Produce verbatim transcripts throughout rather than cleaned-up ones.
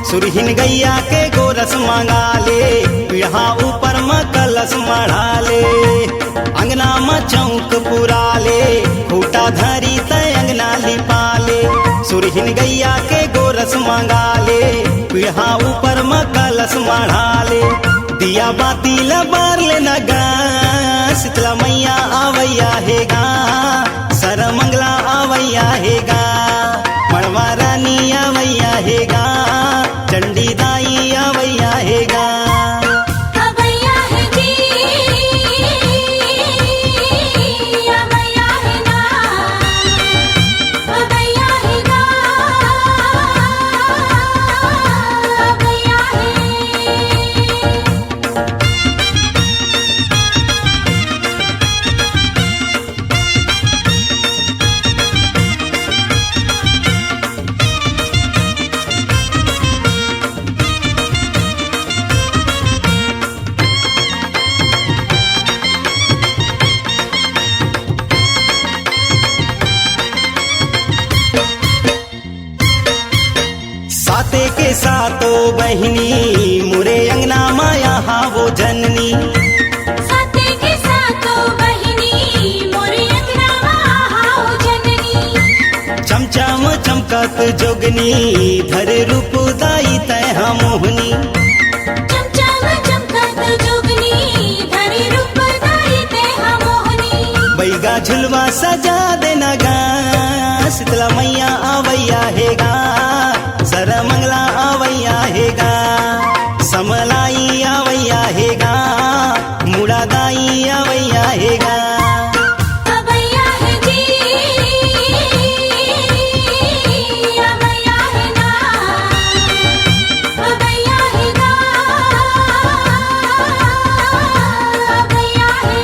सुरहिन गैया के गोरस मंगा ले, पीढ़ा ऊपर म कलश मढ़ा ले, अंगना म चौक पुरा ले, खूटा धरी तै अंगना लिपा ले। सुरहिन गैया के गोरस मंगा ले, पीढ़ा ऊपर म कलश मढ़ा ले, दिया बाती ल बार ले न गा, शीतला मैया आवैया हे गा, सरमंगला आवैया हे गा, मड़वा रानी आवैया हे गा, चंडी दाई आवैया हे गा। अबैया हे जी, अबैया हे ना, अबैया हे ना, अबैया हे। साते के सातो बहिनी, मोरे अंगना माया हावो जननी। साते के सातो बहिनी, मोरे अंगना माया हावो जननी। चमचम चमकत जोगनी, धर रूप दाई तै हा मोहनी। चमचम चमकत जोगनी, धर रूप दाई तै हा मोहनी। बैगा झुलवा सजा देना गा, शीतला मैया आवैया हे गा, सरमंगला आवैया हे गा, समलाई आवैया हे गा, मुड़ा दाई आवैया हे गा। अबैया हे जी, अबैया हे ना, अबैया हे ना, अबैया हे।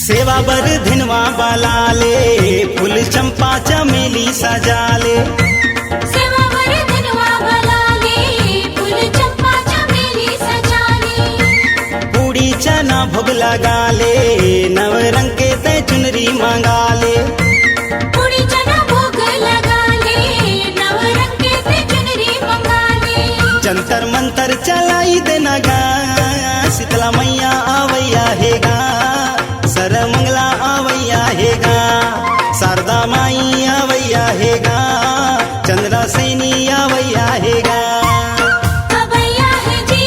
सेवा बर धनवा बला ले, फूल चंपा चमेली सजा ले। सेवा बर धनवा बला ले, फूल चंपा चमेली सजा ले। पूड़ी चना भोग लगा ले, नव रंग के तै चुनरी मंगा ले। पूड़ी चना भोग लगा ले, नव रंग के तै चुनरी मंगा ले। जंतर मंतर चलाई देना गा, शीतला मैया आवैया हे गा, सरमंगला आवैया हे गा, शारदा माई आवैया हे गा, चंद्रा सैनी आवैया हे गा। अबैया हे जी,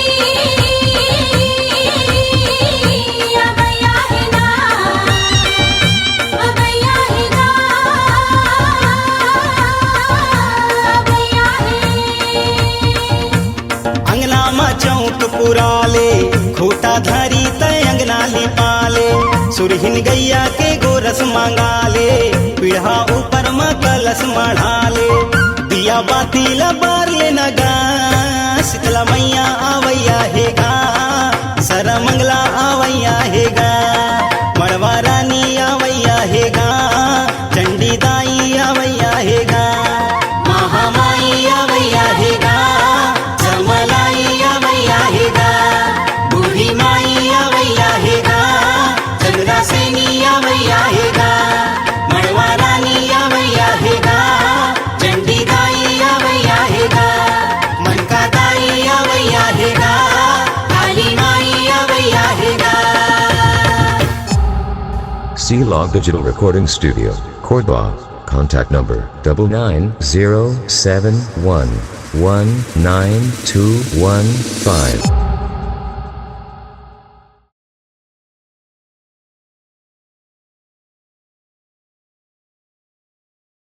अबैया हे ना, अबैया हे ना, अबैया हे। अंगना म चौक पुरा ले, खूटा धरी तै अंगना लिपा ले। सुरहिन गैया के गोरस मंगा ले, पीढ़ा ऊपर म कलश मढ़ा ले। दिया बाती ल बार ले न गा, शीतला मैया आवैया हे गा, सरमंगला आवैया हे गा, मड़वा रानी आवैया हे गा, चंडी दाई आवैया हे गा, महामाई आवैया हे गा, समलाई आवैया हे गा, बूढ़ी माई आवैया हे गा, चंद्रा सैनी आवैया हे गा, मड़वा रानी आवैया हे गा, चंडी दाई आवैया हे गा, मनका दाई आवैया हे गा, काली माई आवैया हे गा। C Log Digital Recording Studio, Cordoba. Contact number double nine zero seven one one nine two one five.